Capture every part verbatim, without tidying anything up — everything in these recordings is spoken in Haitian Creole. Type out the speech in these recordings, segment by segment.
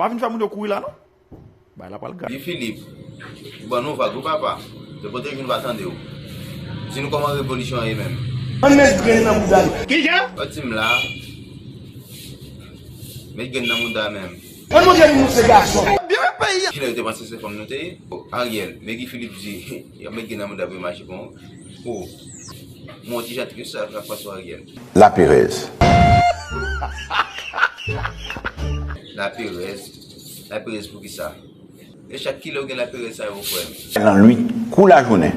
Pa vin fè moun yo kouri la non. Bagay la pral grav. Guy Philippe, ou ban nou vag wi papa. Se kote vin pa tande w. Di nou kòman revolisyon an ye menm. Ann met grenn nan bouda nou. Kijan? Ou di m la. Met grenn nan bouda menm. Ann montre nou se gason. Kilè yo te panse se fanm nou te ye? Oh, Ariel, men Guy Philippe di, y ap met grenn nan bouda pou yo mache pran. Oh, mon ti jan trip sa k ap pase Ariel. Laperèz. Laperèz. Laperèz pou kisa? E chak kilè ou gen laperèz sa yo, frè m? Lannwit kou lajounen.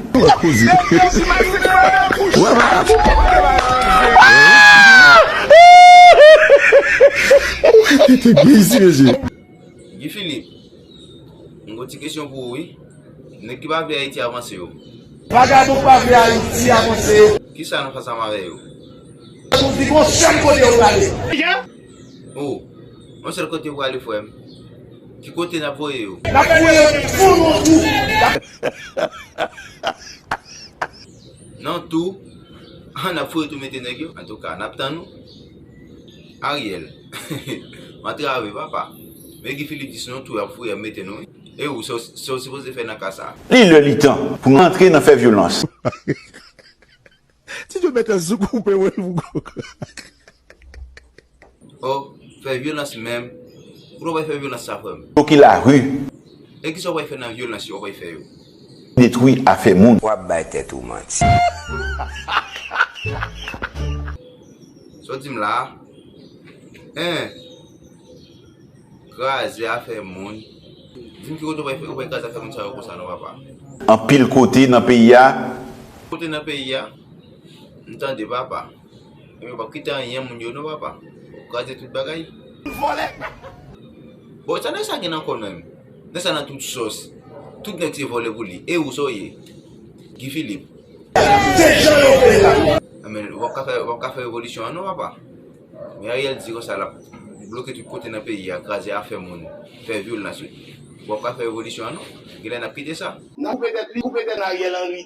Guy Philippe, m gon ti kesyon pou ou wi. Nèg ki pa vle Ayiti avanse yo. Vagabon pa vle Ayiti avanse. Kisa nou fè ansanm avè yo? Nou di gon sèl kote yo prale. Oh, yon sèl kote yo prale frè m. Ki kote n ap voye yo? N ap voye yo tou nan tou. Nan tou? Ah, n ap foure tou mete nèg yo? Antouka, n ap tann ou. Ariel. M antrave papa. Men Guy Philippe di se nan tou y ap foure y ap mete nou wi. E ou, sa w, sa w sipoze fè nan ka sa? Li lè li tan pou n antre nan fè vyolans. Ti Djo mèt an sou koupe wè l pou kòk. Oh, fè vyolans menm. Kote w pral fè vyolans sa frè m? Bloke lari. E kisa w pral fè nan vyolans yo w pral fè yo? Detwi afè moun. W ap bay tèt ou manti. Sa w di m la a? Hein? Kraze afè moun. Di m ki kote w pral fè, w pral kraze afè moun sa yo konsa non papa. Anpil kote nan peyi a. Kote nan peyi a? M tande papa. Ebyen w p ap kite anyen moun yo non papa. W ap kraze tout bagay. Vòlè. Bon, sa nèg sa gen nan kò l menm? Nèg sa nan tout sòs. Tout nèg se vòlè pou li. E ou sa w ye? Guy Philippe. Se jan yo vle la. Anben, w ap ka fè, w ap ka fè revolisyon an non papa. Men Ariel di konsa l ap bloke tout kote nan peyi a, kraze afè moun, fè vyolans wi. W ap ka fè revolisyon an non. Genlè n ap kite sa. N a koupe tèt li, koupe tèt Ariel Henry.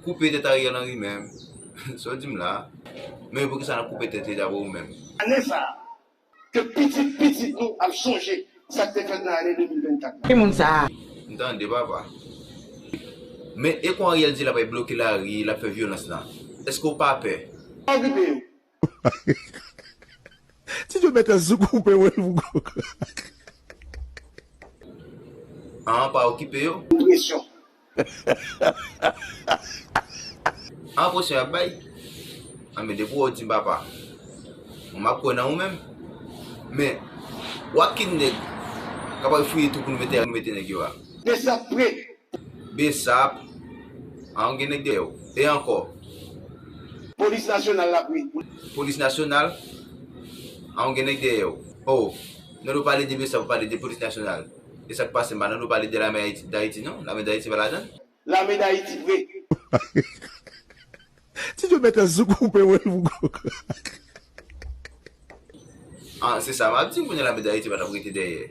Koupe tèt Ariel Henry menm. Sa w di m la? Men poukisa n ap koupe tèt li dabò ou menm? Ane sa a, ke pitit pitit nou ap sonje sa k te fèt nan ane de mil vennkat la. Ki moun sa a? M tande papa. Men e kon Ariel di l ap bloke lari, l ap fè vyolans la. Èske w pa pè? Pa okipe yo. Ti Djo mèt an sou koupe wè l pou kòk. An pa okipe yo. Presyon. An presyon y ap bay. Anben depi w wè w di m papa, mwen m ap kwè nan ou menm. Men w ak ki nèg k ap al fouye tou pou nou mete, nou mete nèg yo a? Besap pre. Besap. An gen nèg dèyè w. E ankò? Polis nasyonal la pre. Polis nasyonal? An gen nèg dèyè w. Oh, nan nou pale de Besap, ou pale de polis nasyonal. E sa k pase m pa nan nou pale de lame Ayiti, Dayiti non? Lame Dayiti pa ladan l? Lame Dayiti vre. Ti Djo mèt an sou koupe wè l pou kòk. Ah, se sa m ap di, kounye a lame Dayiti pa t ap rete dèyè.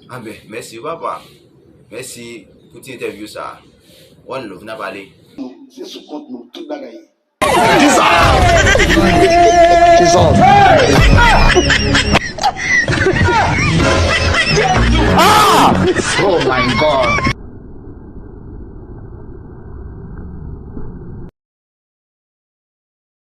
Anben, mèsi wi papa. Mèsi pou ti entèvyou sa a. One love, n a pale. Se sou kont nou tout bagay ye.